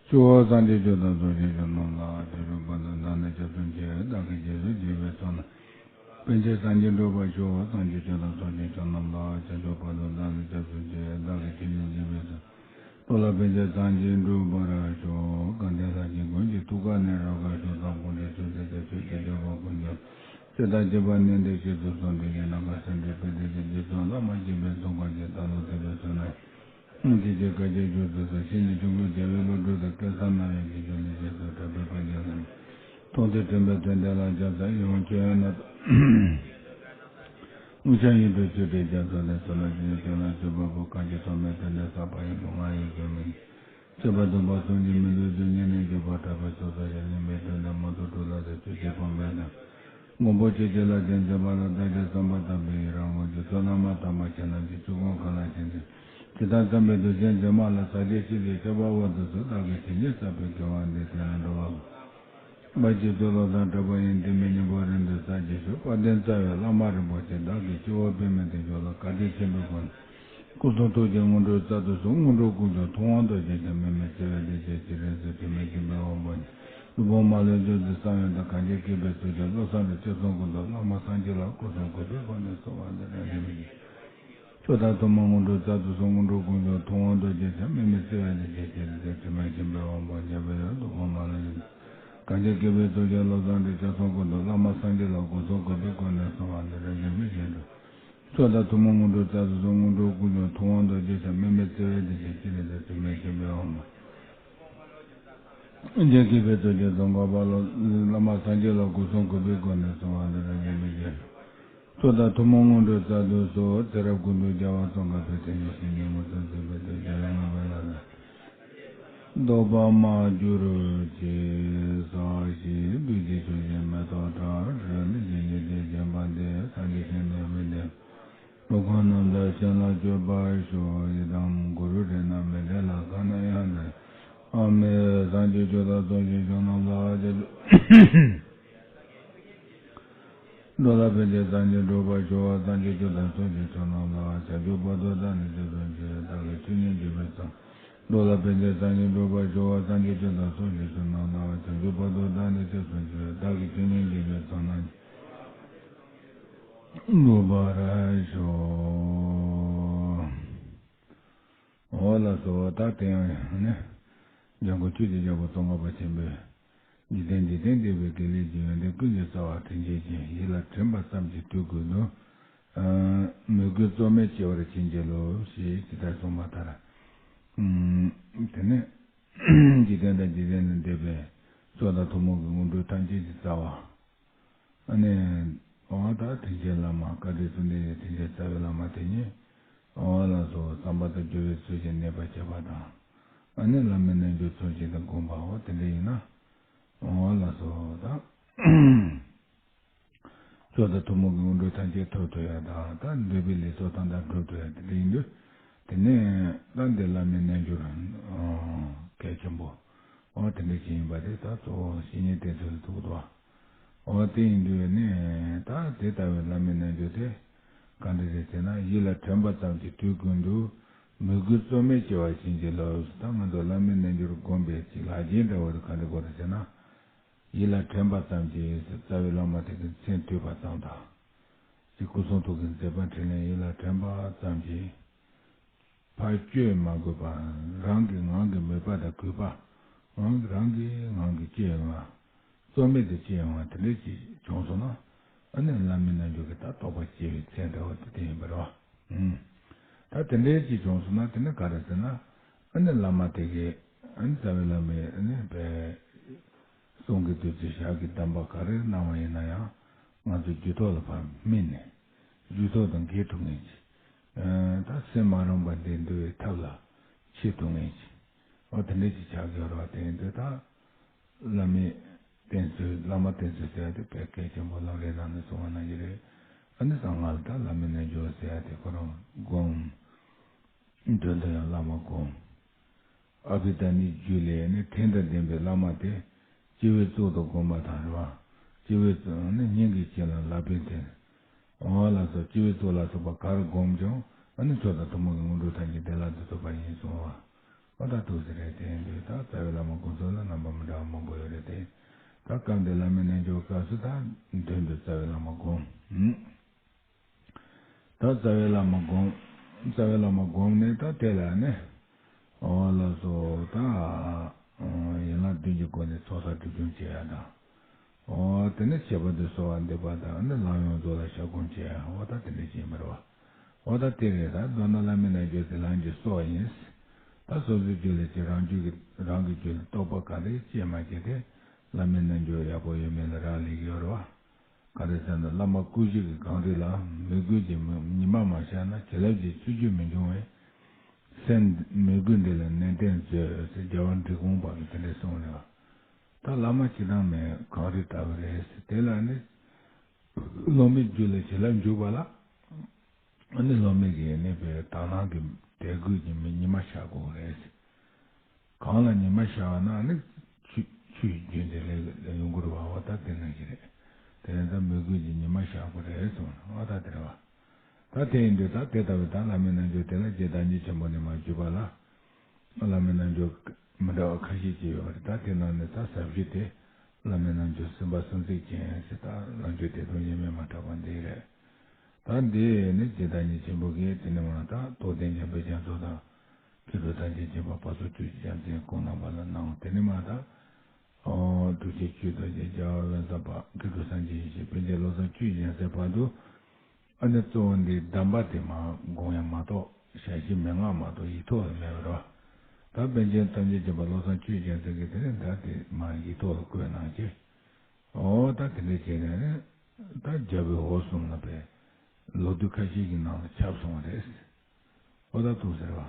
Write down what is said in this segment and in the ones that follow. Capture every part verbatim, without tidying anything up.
ཆོས་སངས་རྒྱས་ཆོས་དང་ཚོགས་ཀྱི་མཆོག་རྣམས་ལ། བྱང་ཆུབ་བར་དུ་བདག་ནི་སྐྱབས་སུ་མཆི། བདག་གིས་རྗེས་སུ་བགྱིས་པའི་ཚོགས་རྣམས། ཕན་ཕྱིར་སངས་རྒྱས་འགྲུབ་པར་ཤོག། སངས་རྒྱས་ཆོས་དང་ཚོགས་ཀྱི་མཆོག་རྣམས་ལ། བྱང་ཆུབ་བར་དུ་བདག་ནི་སྐྱབས་སུ་མཆི། བདག་གིས་རྗེས་སུ་བགྱིས་པའི་ཚོགས། འགྲོ་ལ་ཕན་ཕྱིར་སངས་རྒྱས་འགྲུབ་པར་ཤོག། དགའ་ལྡན་ལྷ་གཉིས་མགོན་གྱི་ཐུགས་ཀ་ནས། རབ་དཀར་ཕྱོགས་མཚམས་དགོངས་འགྲེལ་ཆོས་ཚུལ་དང་། ཆོས་ཀྱི་བསྟན་པ་ཀུན་ཀྱང་། ཆོས་དང་བཅས་པ་ནི་འདི་ཞེས་སུ་གསུངས་ཏེ། ཡི་དམ་ག་སེང་འབྲུག་པའི་སྡེ་བཞིའི་རྗེ་ཚོགས་བླ་མ་མཁྱེན་པའི་ཚོགས་འཁོར་གྱིས། བདག་བློ་གཏད་པའི་ཚོགས་རྣམས། སྐྱེ་འཆི་བཀའ་བརྒྱད་མཆོག་ཏུ་གསོལ། ཕྱི་ནས་ཆོས་འཁོར་རྒྱལ་བའི་བློ་གྲོས་དང་། སྐལ་བཟང་རྣམ་གཡོ་གི་རྒྱུ་ལས་བཞེངས་སུ་གྲགས་པའི་དཔལ་གྱི་ལྷ། མཐོང་ཐོས་དྲན་པའི་དོན་དེ་ལ་སྦྱངས་ཚེ། ཡང་ཆོས་རྣམས་དབུ་ཞྭ་ཡིན་འགྲོ་ཆོས་སྒྲའི་རྒྱ་མཚོ་ལས། ཚུར་ལ་ཆོས་ཀྱི་ཆོས་ལ་སྤྱོད་པ་པོ། གང་ཞིག་ཐོགས་མེད་དོན་དེ་བསགས་པ་ཡིན། ལུས་ངག་ཡིད་གསུམ་མི་ཚོགས་པ་དུམ་བུ་གསུམ་གྱིས་མི་ལུས་སུ། ཉེ་གནས་འཇུག་པ་དྲག་པོས་སོ་སོར་ཞེན། ཉོན་མོངས་དོན་དེ་མུ་སྟེགས་དྲུག་ལ་ཟད། ཆོས་ཀྱི་ཕུང་པོའི་དོན། མགོན་པོ་ཆོས་ཀྱི་ལྷ་ཆེན་མཛད་པ་ལ། བདག་གིས་བསམ་པ་དང་པོ་ཡི་རང་ངོ་། རྗེ་བཙུན་བླ་མ་དམ་པ་ཁྱེད་རྣམས་ཀྱིས། ཆོས་སྐུ་གང་ལ་བྱིན་གྱིས་བརླབས། ཇི་ལྟར་བརྩམས་པའི་གདུལ་བྱའི་མཛེས་མ་ལ། ཟག་བཅས་ཤེས་བྱའི་ཁྱབ་པ་འོད་དུ་གསོལ། བདག་གིས་ཇི་སྙེད་བསགས་པའི་དགེ་བ་འདི། དེ་ཡང་འགྲོ་བ་པ་སྤྱི་བོའི་བློ་བཟང་གྲགས་པ་ཡི། དེ་མིན་སྙིང་པོ་རིང་དུ་གསལ་བྱེད་ཤོག། དཔལ་ལྡན་རྩ་བའི་བླ་མ་རིན་པོ་ཆེ། བདག་གིས་སྤྱི་བོར་པདྨའི་མཐིལ་ཤོག་ལ། བཀའ་དྲིན་ཆེན་པོའི་སྒོ་ནས། སྐུ་གསུང་ཐུགས་ཀྱི་སྔོན་འགྲོ་བསྩལ་དུ་གསོལ། སྔོན་འགྲོ་ཀུན་ཀྱང་ཐུབ་དབང་རྡོ་རྗེ་ཅན། དམིགས་མེད་བརྩེ་བའི་བདེ་ཆེན་སྤྱན་རས་གཟིགས། དྲི་མེད་མཁྱེན་པའི་དབང་པོ་ཉིད། སློབ་དཔོན་མ་ལུས་རྗེས་སུ་བསམ་ཡས་དང་། གང་ཞིག་བསྐྱེད་པའི་ཚོགས་ཀྱིས། བློ་བཟང་རིན་ཆེན་གསུང་ཀུན་ཏུ། བླ་མ་སངས་རྒྱས་ལ། སྐུ་གསུང་གུས་པས་བསྐོར་ནས་གསོལ་བ་འདེབས། རང་རྒྱུད་མི་ཤེས། མཆོག་དང་ཐུན་མོང་སྔོན་འགྲོ་བསྩལ་དུ་གསོལ། སྔོན་འགྲོ་ཀུན་ཀྱང་ཐུབ་དབང་རྡོ་རྗེ་ཅན། དམིགས་མེད་བརྩེ་བའི་བདེ་ཆེན་སྤྱན་རས་གཟིགས། དྲི་མེད་མཁྱེན་པའི་དབང་པོ་ཉིད། སློབ་དཔོན་མ་ལུས་རྗེས་སུ། གང་ཞིག་བསྐྱེད་པའི་ཚོགས་ཀྱིས། བློ་བཟང་རིན་ཆེན་གསུང་ཀུན་ཏུ། བླ་མ་སངས་རྒྱས་ལ། སྐུ་གསུང་གུས་པས་བསྐོར་ནས་གསོལ་བ་འདེབས། རང་རྒྱུད་མི་ཤེས་འགྲོ། མཆོག་དང་ཐུན་མོང་སྔོན་འགྲོ་བསྩལ་དུ་གསོལ། སྔོན་འགྲོ་ཀུན་ཀྱང་ཐུབ་དབང་རྡོ་རྗེ་ཅན། དམིགས་མེད་བརྩེ་བའི་བདེ་ཆེན་སྤྱན་རས་གཟིགས། དྲི་མེད་མཁྱེན་པའི་དབང་པོ། གང་ཞིག་བསྐྱེད་པའི་ཚོགས་ཀྱིས། བླ་མ་སངས་རྒྱས་ལ། སྐུ་གསུང་གུས་པས་བསྐོར་ནས་གསོལ་བ་འདེབས། རང་རྒྱུད་མི་ཤེས་འགྲོ། མཆོག་དང་ཐུན་མོང་སྔོན་འགྲོ་བསྩལ་དུ་གསོལ། ཚེ་རབས་ཀུན་ཏུ་རྒྱལ་བ་ཙོང་ཁ་པའི། དེ་ཉིད་བཤེས་གཉེན་མུ་སྟེགས་དྲུག་པའི་དོན། རྒྱལ་བའི་བསྔགས་པའི་བླ་མ་བཟློག་པར་མ་གྱུར་ཅིག། ཟག་བཅས་འདུ་བྱེད་ཆོས་ཅན། མེ་ཏོག་བཀྲ་ཤིས་རིན་ཆེན་གྱིས། དེ་བཞེངས་པ་འདི། སངས་རྒྱས་བཤེས་གཉེན་མུ་སྟེགས་དྲུག་ཁོང་རྣམས་ལ། ཕྱག་ལ་མཆོད་པར་ཤོག། ཡི་དམ་གུ་རུ་རཏྣ་མི་འབྲལ་ལྷ། གང་ན་ཡང་བདག་ཨ་མི། སངས་རྒྱས་ཆོས་དང་ཚོགས་ཀྱི་མཆོག་རྣམས་ལ། འགྲོ་ལ་ཕན་ཕྱིར་སངས་རྒྱས་འགྲུབ་པར་ཤོག། སངས་རྒྱས་ཆོས་དང་ཚོགས་ཀྱི་མཆོག་རྣམས་ལ། བྱང་ཆུབ་བར་དུ་བདག་ནི་སྐྱབས་སུ་མཆི། བདག་གིས་ཆོས་ཉིད་བརྗོད་པའི་ཚོགས། འགྲོ་ལ་ཕན་ཕྱིར་སངས་རྒྱས་འགྲུབ་པར་ཤོག། སངས་རྒྱས་ཆོས་དང་ཚོགས་ཀྱི་མཆོག་རྣམས་ལ། བྱང་ཆུབ་བར་དུ་བདག་ནི་སྐྱབས་སུ་མཆི། བདག་གིས་ཆོས་ཉིད་བརྗོད་པའི་ཚོགས་རྣམས་འགྲུབ་པར་ཤོག། འོ་ལགས་སོ། ད་དེ་ཡང་ནི། འཇམ་མགོན་ཆོས་ཀྱི་རྒྱལ་པོ་ཙོང་ཁ་པ་ཆེན་པོས། འཇིག་རྟེན་འཇིག་རྟེན་འདས་པའི་དགེ་ལེགས་ཀྱི་ཡོན་ཏན་ཀུན་གྱི་རྩ་བ་དྲིན་ཅན་གྱི་ཡིད་ལ་དྲན་པ་ཙམ་གྱིས་དུས་ཀུན་ཏུ། མོས་གུས་རྩོལ་མེད་སྐྱེ་བར་བྱིན་གྱིས་རློབས་ཞེས་ཇི་ལྟར་གསུངས་པ་ལྟར། དེ་ནས་འཇིག་རྟེན་དང་འཇིག་རྟེན་ལས་འདས་པའི་མཆོག་དང་ཐུན་མོང་གི་སྔོན་འགྲོ་ཐམས་ཅད་ཀྱི་རྩ་བ། ཨ་ནི། འོ་ད་དྲིན་ཅན་བླ་མ་བཀའ་དྲིན་གསུམ་ལྡན་གྱི་དྲིན་ཅན་རྩ་བའི་བླ་མ་དེ་ཉིད། འོ་ལགས་སོ། བསམ་པ་དང་སྦྱོར་བའི་ཚུལ་བཞིན་གནས་པར་བྱེད་པ་དང་། ཨ་ནི་བླ་མའི་རྣལ་འབྱོར་ཚུལ་བཞིན་དུ་བསྒོམ་པའོ། དེ་འདྲ་ཡིན་ན། འོ་ལགས་སོ། ད་མཆོག་དང་ཐུན་མོང་གི་སྔོན་འགྲོ་ཐམས་ཅད་ཐོབ་ཐུབ་ཡ་དང་། ད་འདོད་པའི་ལས་ཚོགས་ཐམས་ཅད་འགྲུབ་ཐུབ་ཡ་དེ་འདྲ་ཡིན་དུས། དེ་ནས་ད་འདི་བླ་མའི་རྣལ་འབྱོར་གལ་ཆེན་པོ། འོ་དེ་འདྲ་ཞིག་ཡིན་པ་དེ་ད་གཙོ་བོ་བཤེས་གཉེན་བསྟེན་ཚུལ་ལ་ཐུག་འདུག་འོ་དེ་ཡིན་དུས་ནི་ད་དེ་ལྟ་བུའི་བླ་མའི་རྣལ་འབྱོར་དེ་གང་འདྲ་རེད་ཟེར་ན། ཡིད་ལ་དྲན་པ་ཙམ་གྱིས་དུས་ཀུན་ཏུ་མོས་གུས་རྩོལ་མེད་སྐྱེ་བར་བྱིན་གྱིས་རློབས། ད་ང་ཚོ་བླ་མའི་རྣལ་འབྱོར་བསྒོམ་པའི་ཅིག་ལག་རྗེས་འདྲ་བོ་དེ་ག་འདྲ་དགོས་རེད་ཟེར་ན། ཡིད་ལ་དྲན་པ་ཙམ་གྱིས་རྩ་བའི་བླ་མ་དེ་གི་མཚན་བཏུས་པ་ཙམ་དང་། ཅིག་སྐུ་གསུང་ཐུགས་ཀྱི་མཛད་པ་འཕྲིན་ལས་ཡིད་ལ་དྲན་པ་ཙམ་གྱིས། ཕར་བཅོས་མ་དགོས་པར་རང་གི་ངང་གིས་མོས་པ་དང་གུས་པ། ངང་རང་གི་ངང་གིས་སྐྱེ་ཡོང་བ། རྩོལ་མེད་དུ་སྐྱེ་ཡོང་བ་དེ་འདྲ་ཅིག་བྱུང་སོང་ན། ཨ་ནི་བླ་མའི་རྣལ་འབྱོར་གྱི་ད་རྟོགས་པ་སྐྱེ་བའི་མཚན་འདྲ་བོ་དེ་དེ་ཡིན་པ་རེད་བ། ཨུམ། ད་དེ་འདྲ་ཅིག་བྱུང་སོང་ན་དེ་ནི་ག་རེ་ཟེར་ན། ཨ་ནི་བླ་མ་དེ་གིས་ཨ་ནི་རྩ་བའི་བླ་མའི་ཨ་ནི་པའི་གསུང་གི་བདུད་རྩི་ཞལ་གྱི་གདམས་པ་ག་རེ་གནང་བ་ཡིན་ན་ཡང་ང་ཚོ་རྒྱུད་ཐོག་ལ་ཕར་སྨིན་ནས་རྒྱུད་ཐོག་དང་འགལ་ཐུབ་མཁན་ཅིག་ཨ་ད་སེམས་མ་རངས་པ་འདི་འདུལ་བའི་ཐབས་ལ་ཁྱེར་ཐུབ་མཁན་ཅིག་འོ་དེ་འདྲ་ཅིག་ཆགས་ཀྱི་ཡོད་རེད་བ། དེ་ཡིན་དུས་ད་བླ་མའི་བསྟེན་ཚུལ། བླ་མ་བསྟེན་ཚུལ་ཟེར་ཡ་དེ་དཔེ་གལ་ཆེན་པོ་ལབ་རེད་ནང་ནས་གསུང་བ་ནང་བཞིན་རེད། ཨ་ནི་གསང་སྔགས་ལ་ད་བླ་མའི་རྣལ་འབྱོར་ཟེར་ཡ་དེ་ཁོ་རང་སྒོམ། མདུན་དུ་ཡང་བླ་མ་སྒོམ། ཨ་བྷི་དྷརྨཱིའི་རྒྱུད་ལས་ནི་ཕྲིན་དང་ལྡན་པའི་བླ་མ་དེ་སྤྱི་བོའི་གཙུག་ཏུ་བསྒོམ་པ་དང་རེད་བ། སྤྱི་བོའི་གཙུག་ནི་སྙིང་གི་དཀྱིལ་ལ་ལག་པའི་མཐིལ། འོ་ལགས་སོ། སྤྱི་བོའི་གཙུག་ལ་སོགས་པ་ག་རུ་བསྒོམ་ཀྱང་ཨ་ནི་མཆོག་དང་ཐུན་མོང་གི་སྔོན་འགྲོ་ཐམས་ཅད་བདེ་བླག་ཏུ་ཐོབ་པ་ཡིན་གསུང་བ། འོ་ད་ཐུགས་སུ་རེད། དེ་ཡིན་དུས་ད་རྩ་བའི་བླ་མ་ ད་སྐབས་འདི་བླ་མའི་རྣལ་འབྱོར་སྐབས་སུ་ད་མདུན་དུ་རྩ་བའི་བླ་མ་བསྒོམ། ད་རྩ་བའི་བླ་མ་བསྒོམ། རྩ་བའི་བླ་མ་བསྒོམ་ནས་ད་དེ་ལ་ནི། འོ་ལགས་སོ། ད་ཡན་ལག་བདུན་གྱི་སྒོ་ནས་ཚོགས་བསགས་སྒྲིབ་སྦྱོང་བྱེད་ཡ་དང་། འོ་དེ་ནས་ཁྱད་པར་དུ་གསོལ་བ་འདེབས་པ་དང་ནི་ལམ་ཡོངས་རྫོགས་ལ་ཞབས་སྒོམ་བྱེད་ཡ། འོ་ད་དེ་འདྲ་བྱེད་མི་རེད་བ། འོ་ད་དེ་རེད། ད་མདོར་ན་བླ་མའི་རྣལ་འབྱོར་དེ་ལམ་གྱི་སྲོག་ཡིན། ད་སོ་སོའི་རྒྱུད་ལ་ཅི་རང་རྒྱུད་ཀྱི་རང་གི་རྒྱུད་ལ་རྟོགས་པ་ག་རེ་སྐྱེས་མ་སྐྱེས་དེ་བླ་མའི་རྣལ་འབྱོར་ཡག་པོ་ཡོད་མེད་ལ་རག་ལས་ཀྱི་ཡོད་རེད་བ། ག་རེ་ཟེར་ན་བླ་མ་སྐུ་བཞུགས་ཀྱི་གངས་རི་ལ་མོས་གུས་ཀྱི་ཉི་མ་མ་ཤར་ན་བྱིན་རླབས་ཀྱི་ཆུ་རྒྱུན་མི་འབྱུང་བས། སེམས་མོས་གུས་འདི་ལ་ནན་ཏན་མཛོད་ཟེར་རྒྱལ་བ་འབྲི་གུང་པ་གིས་དེ་འདྲ་གསུངས་རེད་བ། ད་བླ་མ་སྤྱིར་བཏང་མའི་གངས་རི་ལྟ་བུ་རེད་ཟེར། དེ་ལ་ནི་སློབ་མའི་རྒྱུད་ལ་བྱིན་རླབས་འཇུག་པ་ལ། ཨ་ནི་སློབ་མའི་གི་ནི་པའི་དག་སྣང་གི་དད་གུས་ཀྱི་མི་ཉི་མ་ཤར་དགོས་རེད། གངས་ལ་ཉི་མ་ཤར་བ་ན་ནི་ཆུ་ཆུ་རྒྱུན་དེ་ལས་ཡོང་གི་རེད་བ། འོ་ད་དེ་ནང་བཞིན་རེད། དེ་ནས་ད་མོས་གུས་ཀྱི་ཉི་མ་ཤར་དགོས་རེད་གསུངས། འོ་ད་དེ་རེད་བ། ད་དེ་ཡིན་དུས་ད་དེ་ལྟ་བུའི་ད་བླ་མའི་རྣལ་འབྱོར་དེ་ལ་རྗེ་བདག་ཉིད་ཆེན་པོ་ནས་མར་བརྒྱུད་པ་ལ། བླ་མའི་རྣལ་འབྱོར་མི་འདྲ་བ་ཁ་ཤས་ཅིག་ཡོད་པ་རེད། ད་དེ་ནང་ནས་ད་ཟབ་ཞི་དེ་བླ་མའི་རྣལ་འབྱོར་སེམས་དཔའ་སུམ་བརྩེགས་ཅན་ཟེར། ད་རང་རྒྱུད་བདེ་སྟོང་དབྱེར་མེད་མ་ཐག་པ་འདི་རེད། ད་འདི་ནི་རྗེ་བདག་ཉིད་ཆེན་པོ་གིས་དེ་ནས་མར་ད་རྟོགས་ལྡན་འཇམ་དཔལ་རྒྱ་མཚོ་དང་། མཁས་གྲུབ་ཐམས་ཅད་མཁྱེན་པ་དཔའ་མཛངས་བཅུ་གཅིག་རྒྱལ་མཚན་ཁོང་རྣམ་པ་ལ་གནང་། དེ་ནས་མར་ད། ཨོ། གྲུབ་ཆེན་བཅུ་རྡོ་རྗེ་རྒྱལ་བ་དབེན་ས་པ་མཁས་གྲུབ་སངས་རྒྱས་ཡེ་ཤེས་པཎ་ཆེན་བློ་བཟང་བཅུ་གཅིག་རྒྱལ་མཚན་བར་དུ། ཨ་ནི་གཙོ་བོ་འདི་གདམས་པ་དེ་མར་དགོངས་ཡ་མ་གཏོགས་ཞལ་བཞེས་མན་ངག་མ་གཏོགས་ཡིག་ཐོག་ལ་མེད་པ་རེད་བ། ད་པཎ་ཆེན་ཐམས་ཅད་མཁྱེན་པ་བློ་བཟང་བཅུ་གཅིག་རྒྱལ་མཚན་གྱིས་དེ་ནས་ད་དེ་མར་ཡིག་ཐོག་ལ་བཀོད་གནང་བྱས། ཨོ་ད་དེ་འདྲ་བྱས་ནས་ནི་ད་རྒྱལ་པོའི་འོག་གསུམ་ལ་པའི་ལོ་དུས་ཁ་ཤས་ཀྱི་ནང་ལ་ཁྱབ་སོང་བ་རེད། ཨོ་ད་ཐུགས་ཟེར་བ།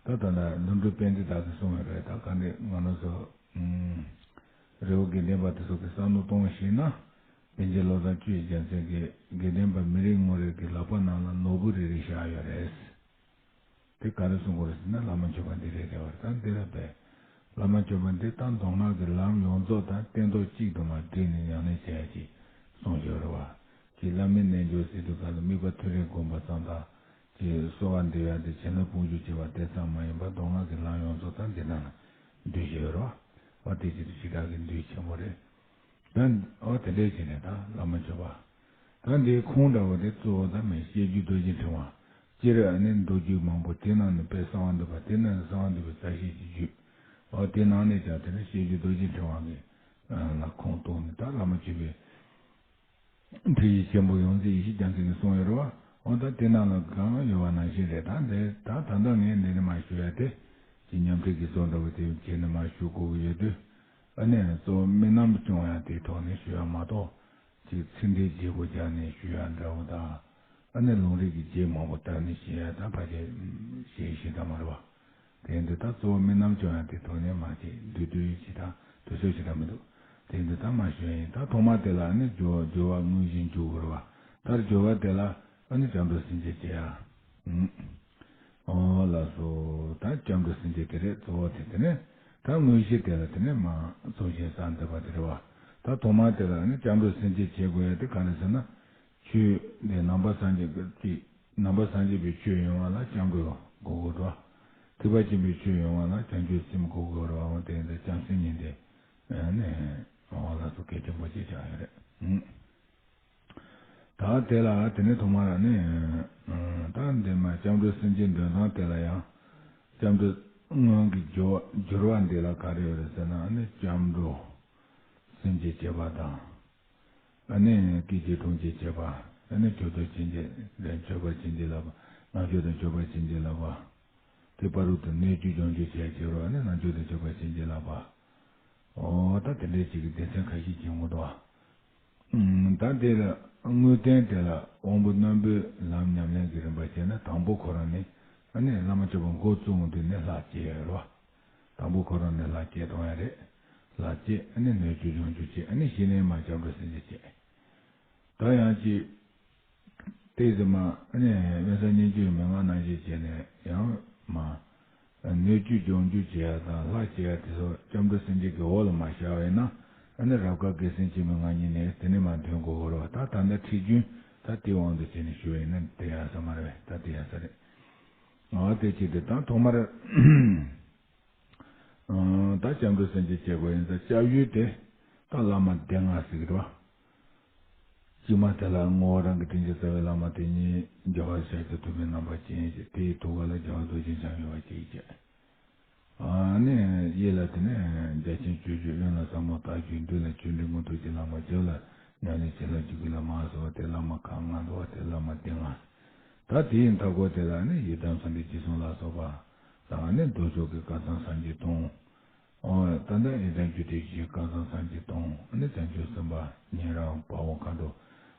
ད་ད་ལྟ་ལྷུན་གྲུབ་དཔལ་ལྡན་དག་གིས་གསུངས་ཡོད་རེད། ད་ག་འདི་ང་རང་ཚོ་ཨུམ། རི་བོ་དགེ་ལྡན་པ་དེ་ཚོ་གི་བསམ་བློ་གཏོང་བ་ཞིག་ན། པཎ་ཆེན་བློ་བཟང་བཅུ་གཅིག་རྒྱལ་མཚན་གྱིས་དགེ་ལྡན་པ་མི་རེ་ངོ་རེ་གི་ལག་པ་ནང་ལ་ནོར་བུ་རེ་རེ་བཞག་ཡོད་རེད། དེ་ག་རེ་གསུང་གི་རེད་ཟེར་ན་བླ་མ་མཆོད་པ་འདི་རེད་ཟེར་བ་རེད། ད་འདི་ལ་བས། བླ་མ་མཆོད་པ་འདི་ད་མདོ་སྔགས་ཀྱི་ལམ་ཡོངས་རྫོགས་དང་སྟན་ཐོག་གཅིག་ཏུ་མར་བསྒྲིལ་ནས་ཉམས་ལེན་བྱེད་ཡ་ཅིག་གསུངས་ཡོད་རེད་བ། ཅིག་བླ་མའི་རྣལ་འབྱོར་ཟེར་དུས་ག་ལ་དམིགས་པ་ཐོད་རིམ་བསྒོམ་པ་ཙམ་དང་། ཅིག་གསོལ་བ་འདེབས་ཡ་དེ་བྱིན་རླབས་དཔུང་འཇུག་བྱེད་པ་དེ་ཙམ་མ་ཡིན་པར་མདོ་སྔགས་ཀྱི་ལམ་ཡོངས་རྫོགས་དང་འདི་ནང་ལ་འདུས་བྱས་ཡོད་རེད་བ། བ་དེ་ཅིག་ཏུ་ཞེ་དྲག་གི་འདུས་ཆེན་པོ་རེད། ད་འོ་དེ་འདྲའི་བྱས་ནས་ད་བླ་མ་མཆོད་པ། ད་འདིའི་ཁུངས་འདྲ་བོ་དེ་གཙོ་བོ་ད་མི་སྐྱེ་རྒྱུད་རྡོ་རྗེ་ཕྲེང་བ། སྤྱིར་ཨ་ནི་མདོ་རྒྱུད་མང་པོ་དེ་ནང་ནས་དཔེ་གསང་བ་འདུས་པ་དེ་ནང་ནས་གསང་བ་འདུས་པའི་རྩ་ཤེས་ཀྱི་རྒྱུད། འོ་དེ་ནང་ནས་ཀྱང་དེ་ནི་སྐྱེ་རྒྱུད་རྡོ་རྗེ་ཕྲེང་བ་གི་ལ་ཁུངས་གཏུགས་ནས་ད་བླ་མ་མཆོད་པའི་ཁྲིད་ཡིག་ཆེན་པོ་ཡོངས་འཛིན་ཡེ་ཤེས་རྒྱལ་མཚན་གྱིས་གསུངས་ཡོད་རེད་བ། འོ་ད་དེ་ནང་ལ་གང་ཡོད་པ་ནང་བཞིན་རེད། ད་འདི་ད་ད་ལྟ་ངས་འདི་ནས་མར་ཞུ་ཡ་དེ་ཀྱི་ཉམས་ཁྲིད་ཀྱི་བཟོ་འདྲ་བོ་དེ་བྱས་ནས་མར་ཞུ་དགོས་ཀྱི་ཡོད་དུས། ཨ་ནི་གཙོ་བོ་རྨི་ལམ་སྐྱོང་ཡ་དེའི་ཐོག་ནས་ཞུ་ཡ་མ་གཏོགས། ཅིག་ཚིག་འགྲེལ་བརྗེ་པོ་རྒྱག་ནས་ཞུ་ཡ་འདྲ་བོ་དང་། ཨ་ནི་ལུང་རིགས་ཀྱི་རྗེས་མང་པོ་བཏགས་ནས་བཤད་ཡ་དང་ཕལ་ཆེར་བཤད་ཤེས་ད་མ་རེད་བ། དེ་ཡིན་དུས་ད་གཙོ་བོ་རྨི་ལམ་སྐྱོང་ཡ་དེ་ཐོག་ནས་མ་བྱེད་བསྡུས་བསྡུས་ཅིག་དང་དུས་ཚོད་ཅིག་ད་མི་འདུག་དེ་ཡིན་དུས་ད་མ་ཞུ་ཡ་ཡིན། ད་ཐོག་མ་དེ་ལ་ཨ་ནི་སྦྱོར་སྦྱོར་བ་དངོས་གཞི་འཇུག་དགོས་རེད་བ། ད་སྦྱོར་བ་དེ་ལ་ཨ་ནི་སྐྱབས་འགྲོ་སེམས་བསྐྱེད་བྱེད་ཡ། ཨོ་ལགས་སོ། ད་སྐྱབས་འགྲོ་སེམས་བསྐྱེད་དེ་རེད། གཙོ་བོ་དེ་དེ་ནས་ད་དངོས་གཞི་དེ་ལ་དེ་ནས་མ་གཙོ་ཆེན་གསང་འདུས་པ་དེ་རེད་བ། ད་ཐོག་མ་དེ་ལ་ནི་སྐྱབས་འགྲོ་སེམས་བསྐྱེད་བྱེད་དགོས་ཡ་དེ་ག་རེ་ཟེར་ན། ཆོས་འདི་ནང་པ་སངས་རྒྱས་ཀྱི་ནང་པ་སངས་རྒྱས་པའི་ཆོས་ཡོང་བ་ལ་སྐྱབས་འགྲོ་དགོས་དགོས་འགྲོ། ཐེག་པ་ཆེན་པོའི་ཆོས་ཡོང་བ་ལ་བྱང་ཆུབ་སེམས་དགོས་དགོས་རེད་བ། འོ་དེ་འདི་བྱང་སེམས་ཉིད་དེ་ནི་ཨོ་ལགས་སོ་གལ་ཆེན་པོ་ཅིག་ཆགས་ཡོད་རེད། ད་དེ་ལ་དེ་ནས་ཐོག་མར་ནི། ད་འདི་མ་སྐྱབས་འགྲོ་སེམས་བསྐྱེད་འདོན་སྟངས་དེ་ལ་ཡང་། སྐྱབས་འགྲོ་སྔོན་གྱི་སྦྱོར་བ་སྦྱོར་བ་འདི་ལ་ག་རེ་ཡོད་རེད་ཟེར་ན་ནི་སྐྱབས་འགྲོ་སེམས་བསྐྱེད་བྱེད་པ་དང་། ཨ་ནི་སྐད་ཅིག་སྒྲུབ་བྱེད་བྱེད་པ། ཨ་ནི་མཆོད་བསྟོད་བྱིན་གྱིས་མཆོད་པ་བྱིན་གྱིས་བརླབ་པ། ལྷ་མཆོད་དང་མཆོད་པ་བྱིན་གྱིས་བརླབ་པ། དེ་བར་དུ་སྣོད་བཅུད་སྦྱོང་རྒྱུ་བྱས་བྱེད་རོགས། ཨ་ནི་ལྷ་མཆོད་དང་མཆོད་པ་བྱིན་གྱིས་བརླབ་པ། ཨོ་ད་དེ་འདྲའི་ཅིག་གི་སྡེ་ཚན་ཁ་ཤས་ཀྱི་ངོ་དོ། ཨུམ། ད་དེ་ལ་དངོས་བསྟན་དེ་ལ་དབང་པོ་རྣོན་པོའི་ལམ་ཉམས་ལེན་གྱི་རིམ་པ་བྱས་ན་དང་པོ་ཁོ་རང་ནི་ཨ་ནི་བླ་མ་མཆོད་པ་འགོ་བཙུགས་འོང་དུས་ནི་ལྷ་བསྐྱེད་ཡོད་རེད་བ། དང་པོ་ཁོ་རང་ནི་ལྷ་བསྐྱེད་གཏོང་ཡ་རེད། ལྷ་བསྐྱེད་ཨ་ནི་སྣོད་བཅུད་སྦྱོང་རྒྱུ་བྱེད། ཨ་ནི་གཞི་ནས་མར་སྐྱབས་འགྲོ་སེམས་བསྐྱེད་བྱེད། ད་ཡང་ཅིག་དེ་ཚེ་མ་ཨ་ནི་དབེན་ས་སྙན་བརྒྱུད་མན་ངག་ནང་བཞིན་བྱས་ནས་ཡང་མ། སྣོད་བཅུད་སྦྱོང་རྒྱུ་བྱེད་ཡ་དང་ལྷ་བསྐྱེད་ཡ་དེ་ཚོ་སྐྱབས་འགྲོ་སེམས་བསྐྱེད་ཀྱི་འོག་ལ་མ་བཞག་པ་ཡིན་ན། ཨ་ནི་རབ་དཀར་དགེ་སེམས་ཆེན་མོའི་མངའ་བརྙེས་ནས་དེ་ནས་མར་འདོན་དགོས་ཀྱི་རེད་བ། ད་ད་ལྟ་ཁྲིད་རྒྱུན་ད་དེའི་དབང་དུ་བྱས་ནས་ཞུ་བ་ཡིན་ན་དེ་ཡག་ས་མ་རེད་པས། ད་དེ་ཡག་ས་རེད། ཨ་དེ་བྱས་ཏེ་ད་ཐོག་མར། ཨང་། ད་སྐྱབས་འགྲོ་སེམས་བསྐྱེད་བྱེད་དགོས་ཡིན་ཙང་སྐྱབས་ཡུལ་དེ། ད་བླ་མ་སྡེ་ལྔ་ཟེར་གི་རེད་བ། དཀྱུས་མ་དེ་ལ་ངོ་བོ་རང་གི་དྲིན་ཅན་རྩ་བའི་བླ་མ་དེ་ཉིད་རྒྱལ་བ་ཤཱཀྱ་ཐུབ་པའི་རྣམ་པ་ཅན་ཞིག་དེའི་ཐུགས་ཀ་ལ་རྒྱལ་བ་རྡོ་རྗེ་འཆང་ཡོད་པ་ཅིག་བྱས། ཨ་ནི་གཡས་ལ་དེ་ནས་རྒྱ་ཆེན་སྤྱོད་བརྒྱུད། གཡོན་ལ་ཟབ་མོ་རྟ་རྒྱུག། མདུན་ལ་ཆོས་འབྲེལ་མངོན་རྟོགས་ཀྱི་བླ་མ། རྒྱབ་ལ་ཉམས་ལེན་བྱིན་རླབས་ཀྱི་བླ་མ་སོགས་ཏེ་བླ་མ་ཁག་ལྔ་འདུག་བ། དེ་བླ་མ་སྡེ་ལྔ། ད་དེའི་མཐའ་སྐོར་དེ་ལ་ནི་ཡི་དམ་སངས་རྒྱས་རྗེས་གསུམ་ལ་སོགས་པ་དང་ནི་མདོ་ཕྱོགས་ཀྱི་བསྐལ་བཟང་སངས་རྒྱས་སྟོང་། ཨོ། ད་ལྟ་ཡི་དམ་རྒྱུད་སྡེ་བཞིའི་བསྐལ་བཟང་སངས་རྒྱས་སྟོང་། ཨ་ནི་བྱང་ཆུབ་སེམས་དཔའ་ཉན་རང་དཔའ་བོ་མཁའ་འགྲོ།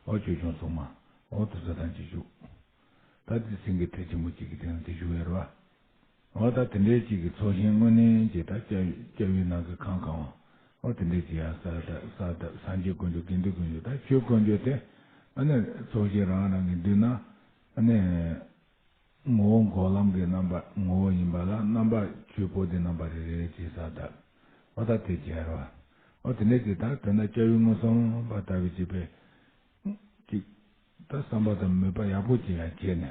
ཨོ། ཆོས་སྐྱོང་སྲུང་མ། ཨོ། དེ་ཚོ་ཐམས་ཅད་བཞུགས། ད་དེ་སེང་གེ་ཁྲི་ཆེན་པོ་གཅིག་གི་སྟེང་ལ་དེ་བཞུགས་ཡོད་རེད་བ། ཨོ། ད་དེ་འདྲའི་གཅིག་གི་ཚོགས་ཞིང་དངོས་གནས་ཀྱི་ད་སྐྱབས་སྐྱབས་ཡུལ་ནང་གི་ཁང་ཁང་བ། ཨོ། དེ་འདྲའི་གཅིག་ཡང་ས་ད་ས་ད་སངས་རྒྱས་དཀོན་མཆོག་དགེ་འདུན་དཀོན་མཆོག་ད་ཆོས་དཀོན་མཆོག་དེ། ཨ་ནི་ཚོགས་ཞིང་རང་རང་གི་མདུན་ན། ཨ་ནི། ངོ་བོ་འགོག་ལམ་གྱི་རྣམ་པ་ངོ་བོ་ཡིན་པ་ལ་རྣམ་པ་ཆོས་པོ་ཏི་རྣམ་པ་རེ་རེ་ཅེས་ས་དག། འོ་ད་དེ་སྦྱར་བ། འོ་དེ་འདྲ་ཅིག་ད་དོན་དག་སྐྱབས་ཡུལ་མངོན་སུམ་པ་ལྟ་བུའི་ཅིག་པས། ཅིག་ད་བསམ་པ་དང་མོས་པ་ཡག་པོ་ཅིག་ཡང་བྱས་ནས།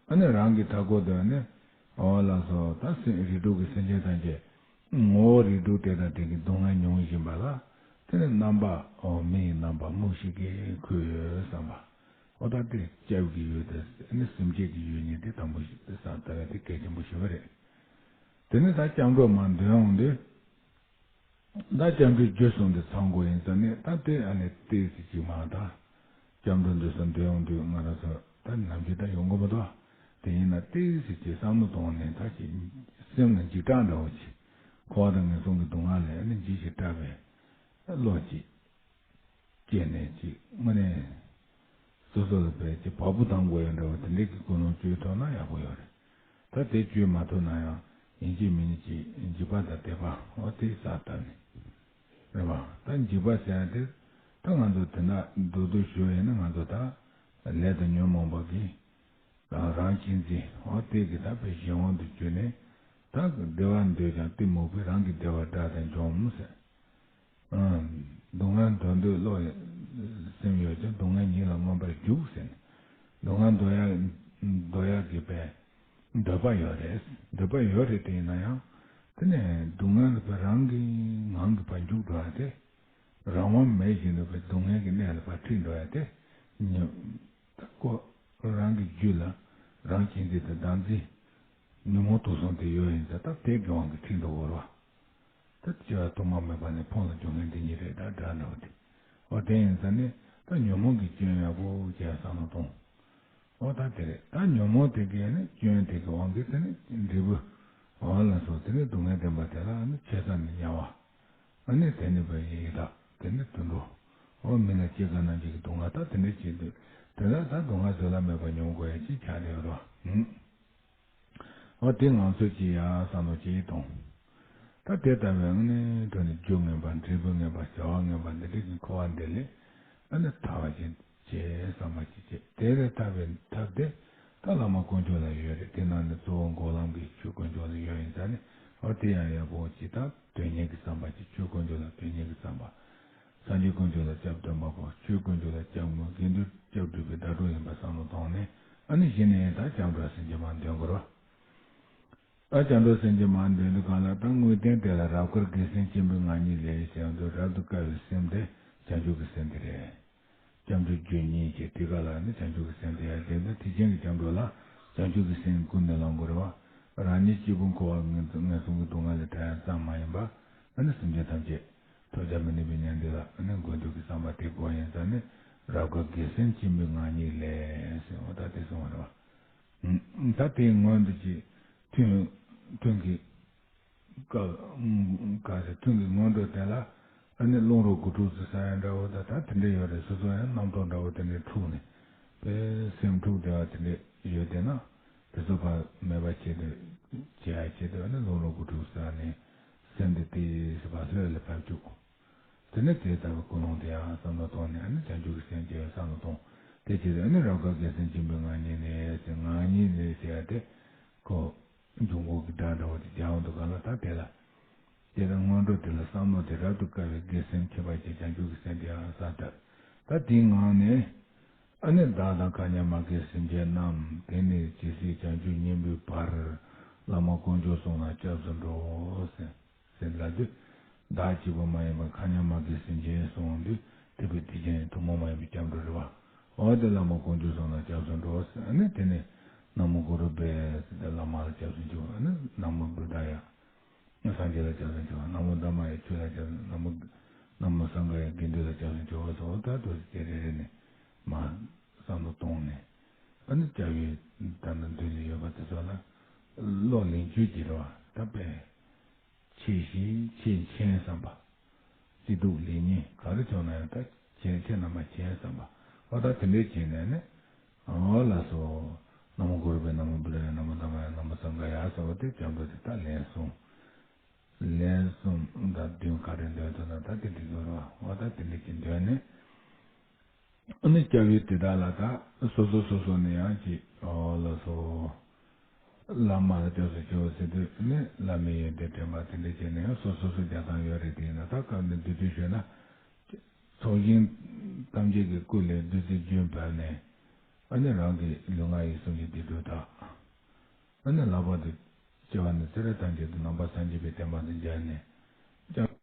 ཨ་ནི་རང་གི་མཐའ་སྐོར་དུ་ནི། འོ་ལགས་སོ། ད་སེམས་རིགས་དྲུག་གི་སེམས་ཅན་ཐམས་ཅད། ངོ་བོ་རིགས་དྲུག་དེ་དང་དེ་གི་སྡུག་བསྔལ་མྱོང་བཞིན་པ་ལ། དེ་ནི་རྣམ་པ་འོ་མི་ཡི་རྣམ་པ་མུ་ཞིག་གིས་འཁོད་ཡོད་བསམ་པ། ཨོ་ད་དེ་སྐྱབས་ཀྱི་ཡུལ་དེ་ནི་སེམས་བསྐྱེད་ཀྱི་ཡུལ་གཉིས་དེ་དང་པོ་ཞིག་བསམ་ལྟ་བ་དེ་གལ་ཆེན་པོ་ཞིག་རེད། དེ་ནས་ད་སྐྱབས་འགྲོ་མར་འདོན་འོང་དུས། ད་སྐྱབས་འགྲོའི་རྒྱུ་གསུངས་ཏེ་ཚང་དགོས་ཡིན་ཙང་ནས་ད་དེ་ཨ་ནི་ཏོག་ཙམ་ཅིག་མ་ད། སྐྱབས་འགྲོ་འདོན་ས་འདོན་འོང་དུས་ང་རང་ཚོ་ད་ནམ་རྒྱུན་ད་ཡོང་གི་མི་འདུག་དེ་ཡིན་ན་ཏོག་ཙམ་ཅིག་བསམ་བློ་གཏོང་ནས་ད་ཅིག་སེམས་ལ་འཇིགས་སྐྲག་འདྲ་བོ་ཅིག་འཁོར་བ་དང་ངན་སོང་གི་སྡུག་བསྔལ་ལས་ཨ་ནི་འཇིགས་ཤིང་སྐྲག་པའི་བློ་ཅིག་སྐྱེས་ནས་ཅིག་དངོས་གནས་སོ་སོ་ལ་བས་ཅིག་བ་སྤུ་ལྡང་དགོས་ཡ་འདྲ་བ་དེ་འདྲའི་གི་ཀུན་སློང་བཅོས་ཐུབ་ན་ཡག་པོ་ཡོད་རེད། ད་དེ་བཅོས་མ་ཐུབ་ན་ཡང་ཡིན་གཅིག་མིན་གཅིག་འཇིགས་པ་དང་དད་པ་འོ་དེ་ཟ་ལྟ་ནས་རེད་བ། ད་འཇིགས་པ་ཟེར་ཡ་དེ་ད་ང་ཚོ་དེ་འདྲ་མདོར་བསྡུས་ཞུ་ཡ་ཡིན་ན་ང་ཚོ་ད་ལས་དང་ཉོན་མོངས་པ་གི་རང་རང་གཅེས་འཛིན་འོ་དེ་གི་ད་དཔེ་གཞན་དབང་དུ་གྱུར་ནས་ད་བདེ་བ་འདོད་ཀྱང་གཏི་མུག་པས་རང་གི་བདེ་བ་དགྲ་དང་འཇོམས་ཟེར། སྡུག་བསྔལ་འདོར་འདོད་བློ་སེམས་ཡོད་ཀྱང་སྡུག་བསྔལ་ཉིད་ལ་མངོན་པར་རྒྱུག་ཟེར་ནས། སྡུག་བསྔལ་འདོར་ཡ་འདོར་ཡ་གི་པའི་འདོད་པ་ཡོད་རེད། འདོད་པ་ཡོད་རེད་དེ་ཡིན་ན་ཡང་དེ་ནས་སྡུག་བསྔལ་པའི་རང་གི་ངང་གི་བར་འཇུག་འགྲོ་ཡ་དེ། རང་དབང་མེད་བཞིན་དུ་པའི་སྡུག་བསྔལ་གྱི་གནས་ལ་བར་ཁྲིད་འགྲོ་ཡ་དེ། ཉོན། ད་ཁོ་རང་གི་རྒྱུད་ལ་རང་གཅེས་འཛིན་དང་བདག་འཛིན། ཉོན་མོངས་དུག་གསུམ་དེ་ཡོད་ཡིན་ཙང་ད་དེ་དགེ་བ་གི་ཁྲིད་འགྲོ་དགོས་རེད་བ། ད་སྐྱེ་བ་དུ་མ་མེད་པ་ནས་ཕུང་ལ་འགྱུར་མཁན་དེ་ཉིད་རེད་ད་དགྲ་འདྲ་བོ་དེ། འོ་དེ་ཡིན་ཙང་ནི་ད་ཉོན་མོངས་ཀྱི་སྐྱོན་ཡག་པོ་བྱས་བསམ་བློ་གཏོང་། འོ་ད་དེ་རེད། ད་ཉོན་མོངས་དེ་གས་ནི་སྐྱོན་དེ་གི་དབང་གིས་དེ་ནི་འབྲས་བུ། འོ་ལ་སོགས་དེ་ནི་སྡུག་བསྔལ་བདེན་པ་དེ་ལ་ནི་ཆོས་ས་ནི་དམྱལ་བ། ཨ་ནི་དེ་ནི་བའི་ཡི་དྭགས་དེ་ནི་དུད་འགྲོ། འོ་མི་ལ་སྐྱེ་རྒ་ན་འཆི་གི་སྡུག་བསྔལ་ད་དེ་འདྲ་བྱེད་དུས་དེ་ལ་ད་སྡུག་བསྔལ་བཟོད་གླགས་མེད་པ་མྱོང་དགོས་ཡ་ཅིག་ཆགས་བསྡད་ཡོད་རེད་བ། འོ་དེ་ང་ཚོས་ཅིག་ཡ་བསམ་བློ་ཅིག་གཏོང་། ད་དེ་ལྟ་བུའི་ཨ་ནི་དོན་ནི་རྒྱུ་ངན་པ་འབྲས་བུ་ངན་པ་བྱ་བ་ངན་པ་འདི་འདྲ་གི་འཁོར་བ་འདི་ལས་ཨ་ནི་ཐར་བ་ཅིག་བྱེད་བསམ་པ་ཅིག་བྱེད་དེ་ལས་ཐར་བའི་ཐབས་དེ་ད་བླ་མ་དཀོན་མཆོག་ལ་ཡོད་རེད། དེ་ནང་ནས་གཙོ་བོ་འགོག་ལམ་གྱི་ཆོས་དཀོན་མཆོག་ལ་ཡོད་ཡིན་ཙང་ནི་འོ་དེ་ཡང་ཡག་པོ་ཅིག་ད། དོན་གཉེར་གྱི་བསམ་པ་ཅིག་ཆོས་དཀོན་མཆོག་ལ་དོན་གཉེར་གྱི་བསམ་པ། སངས་རྒྱས་དཀོན་མཆོག་ལ་སྐྱབས་སྟོན་པ་པོ། ཆོས་དཀོན་མཆོག་ལ་སྐྱབས་མགོན། དགེ་འདུན་སྐྱབས་སྒྲུབ་པའི་ཟླ་གྲོགས་ཡིན་པ་བསམ་བློ་བཏང་ནས་ཨ་ནི་གཞི་ནས་ད་སྐྱབས་འགྲོ་སེམས་བསྐྱེད་མར་འདོན་དགོས་རེད་བ། ད་སྐྱབས་འགྲོ་སེམས་བསྐྱེད་མར་འདོན་དུས་གང་ལ་ད་དངོས་བསྟན་དེ་ལ་རབ་དཀར་དགེ་སེམས་ཆེན་པོའི་ངང་ཉིད་ལས་ཞེས་འདུག་རབ་ཏུ་དཀར་བའི་སེམས་དེ་བྱང་ཆུབ་ཀྱི་སེམས་དེ་རེད། སྐྱབས་འགྲོའི་རྒྱུ་གཉིས་ཀྱི་དེ་ག་ལ་ནི་བྱང་ཆུབ་ཀྱི་སེམས་དེ་ཡང་དེ་ནི་དེ་ཅན་གྱི་སྐྱབས་འགྲོ་ལ་བྱང་ཆུབ་ཀྱི་སེམས་ཀུན་ནས་བསླང་དགོས་རེད་བ། རང་ཉིད་གཅིག་པུ་འཁོར་བ་ངན་ངན་སོང་གི་སྡུག་བསྔལ་ལས་ཐར་ཡ་ཙམ་མ་ཡིན་པ་ཨ་ནི་སེམས་ཅན་ཐམས་ཅད་ཐོབ་བྱ་མི་ནུས་པའི་ཉན་ཐོས་ལ་ཨ་ནི་མགོན་འདོད་ཀྱི་བསམ་པ་དེ་དགོས་ཡིན་ཙང་ནི་རབ་དཀར་དགེ་སེམས་ཆེན་པོའི་ངང་ཉིད་ལས་ཟེར་བ་ད་དེ་གསུངས་པ་རེད་བ། ད་དེའི་སྔོན་དུ་ཅིག་ཐུན་ཐུན་གྱི་སྐབས་ག་ཟེར་ཐུན་གྱི་སྔོན་འགྲོ་དེ་ལ་ཨ་ནི་རླུང་རོ་དགུ་ཕྲུགས་སུ་ས་ཡ་འདྲ་བོ་དང་ད་དེ་འདྲ་ཡོད་རེད། སོ་སོ་ཡང་རྣམ་རྟོག་འདྲ་བོ་དེ་འདྲ་འཁྲུགས་ནས་དཔེ་སེམས་འཁྲུགས་བསྡད་པ་དེ་འདྲ་ཡོད་བསྡད་ན་དེ་ཚོ་ཕར་མེད་པ་བྱེད་དུ་བྱེད་ཡ་ཆེད་དུ་ཨ་ནི་རླུང་རོ་དགུ་ཕྲུགས་སུ་ཨ་ནི་སེམས་དེ་དེ་སྲིད་པ་ལྷོད་ལ་ཕབ་བཅུག་དེ་ནས་དེ་ལྟ་བུའི་ཀུན་སློང་དེ་ཡང་བསམ་བློ་གཏོང་ནས་ཨ་ནི་བྱང་ཆུབ་ཀྱི་སེམས་སྐྱེ་བའི་བསམ་བློ་གཏོང་། དེ་བྱས་ཏེ་ཨ་ནི་རབ་དཀར་དགེ་སེམས་ཆེན་པོའི་ངང་ཉིད་ནས་ཟེར་ངང་ཉིད་ནས་ཟེར་ཡ་དེ་ཁོ། འབྱུང་པོ་གི་སྒྲ་འདྲ་བོ་དེ་རྒྱག་འོང་དུས་གང་ལ་ད་དེ་ལ། དེ་ལ་སྔོན་འགྲོ་དེ་ལ་བསམ་བློ་དེ་རབ་ཏུ་དཀར་བའི་དགེ་སེམས་ཁྱད་པར་ཅན་བྱང་ཆུབ་ཀྱི་སེམས་དེ་ཡང་ས་ལྟར། ད་དེའི་ངང་ནས། ཨ་ནི་བདག་དང་མཁའ་མཉམ་མ་རྒན་སེམས་ཅན་རྣམས། དེང་ནས་ཇི་སྲིད་བྱང་ཆུབ་སྙིང་པོའི་བར། བླ་མ་དཀོན་མཆོག་གསུམ་ལ་སྐྱབས་སུ་འགྲོ། ཟེར་ཟེར་ལབ་དུས། བདག་གཅིག་པུ་མ་ཡིན་པར་མཁའ་མཉམ་མ་གི་སེམས་ཅན་གསུངས་དུས་ཐེག་པའི་ཐེག་ཆེན་ཐུན་མོང་མ་ཡིན་པའི་སྐྱབས་འགྲོ་རེད་བ། འོ་དེ་བླ་མ་དཀོན་མཆོག་གསུམ་ལ་སྐྱབས་སུ་འགྲོ་ཟེར། ཨ་ནི་དེ་ནས་ན་མོ་གུ་རུ་བྷྱཿ་ཟེར་ཏེ་བླ་མ་ལ་སྐྱབས་སུ་འགྲོ། ཨ་ནི་ན་མོ་བུདྡྷཱ་ཡ་སངས་རྒྱས་ལ་སྐྱབས་སུ་འགྲོ། ན་མོ་དྷརྨཱ་ཡ་ཆོས་ལ་སྐྱབས་སུ། ན་མོ་ན་མོ་སངྒྷཱ་ཡ་དགེ་འདུན་ལ་སྐྱབས་སུ་འགྲོ་ཟེར། འོ་ད་དུ་དེ་རེ་རེ་ནས་མ་བསམ་བློ་གཏོང་ནས། ཨ་ནི་སྐྱབས་ཡུལ་ད་ནི་མདུན་ལ་ཡོད་པ་དེ་ཚོ་ལ་བློ་ལེན་རྒྱུ་གྱིས་རེད་བ། ད་དཔེ་ཆེ་ཞིང་ཆེས་མཁྱེན་བསམ་པ། སྐྱིད་སྡུག་ལེགས་ཉེས་ག་རེ་བྱུང་ན་ཡང་ད་ཁྱེད་ཁྱེད་རྣམ་པ་མཁྱེན་བསམ་པ། འོ་ད་དེ་འདྲའི་བྱས་ནས་ནི། འོ་ལགས་སོ། ན་མོ་གུ་རུ་བྷྱཿ། ན་མོ་བུདྡྷཱ་ཡ། ན་མོ་དྷརྨཱ་ཡ། ན་མོ་སངྒྷཱ་ཡ་ཟེར་བ་དེ་སྐྱབས་འགྲོ་དེ་ད་ལན་གསུམ། ལན་གསུམ་དང་བདུན་ག་རེ་འདོན་ཐུབ་ན་ད་དེ་འགྲིག་གི་རེད་བ། འོ་ད་དེ་འདྲ་ཅིག་འདོན་ནས། ཨ་ནི་སྐྱབས་ཡུལ་དེ་དག་ལ་ད་སོ་སོ་སོ་སོ་ནས་ཡང་ཅིག་འོ་ལགས་སོ། བླ་མ་ལ་སྐྱབས་སུ་མཆིའོ་ཟེར་དུས་ནི་བླ་མའི་ཡོན་ཏན་དྲན་པ་དེ་འདྲ་བྱས་ནས་ཡང་སོ་སོ་སོ་རྒྱག་སྟངས་ཡོད་རེད། དེ་ཡིན་ན་ད་སྐབས་འདིར་བསྡུས་བསྡུས་ཞུས་ན། ཚོགས་ཞིང་ཐམས་ཅད་ཀྱི་སྐུ་ལས་བདུད་རྩིའི་རྒྱུན་བབས་ནས། ཨ་ནི་རང་གི་ལུས་ངག་ཡིད་གསུམ་གྱི་སྡིག་སྒྲིབ་དག། ཨ་ནི་ལྷག་པར་དུ་སྐྱེ་བ་ནས་ཚེ་རབས་ཐམས་ཅད་དུ་ནང་པ་སངས་རྒྱས་པའི་བསྟན་པ་འདི་མཇལ་ནས།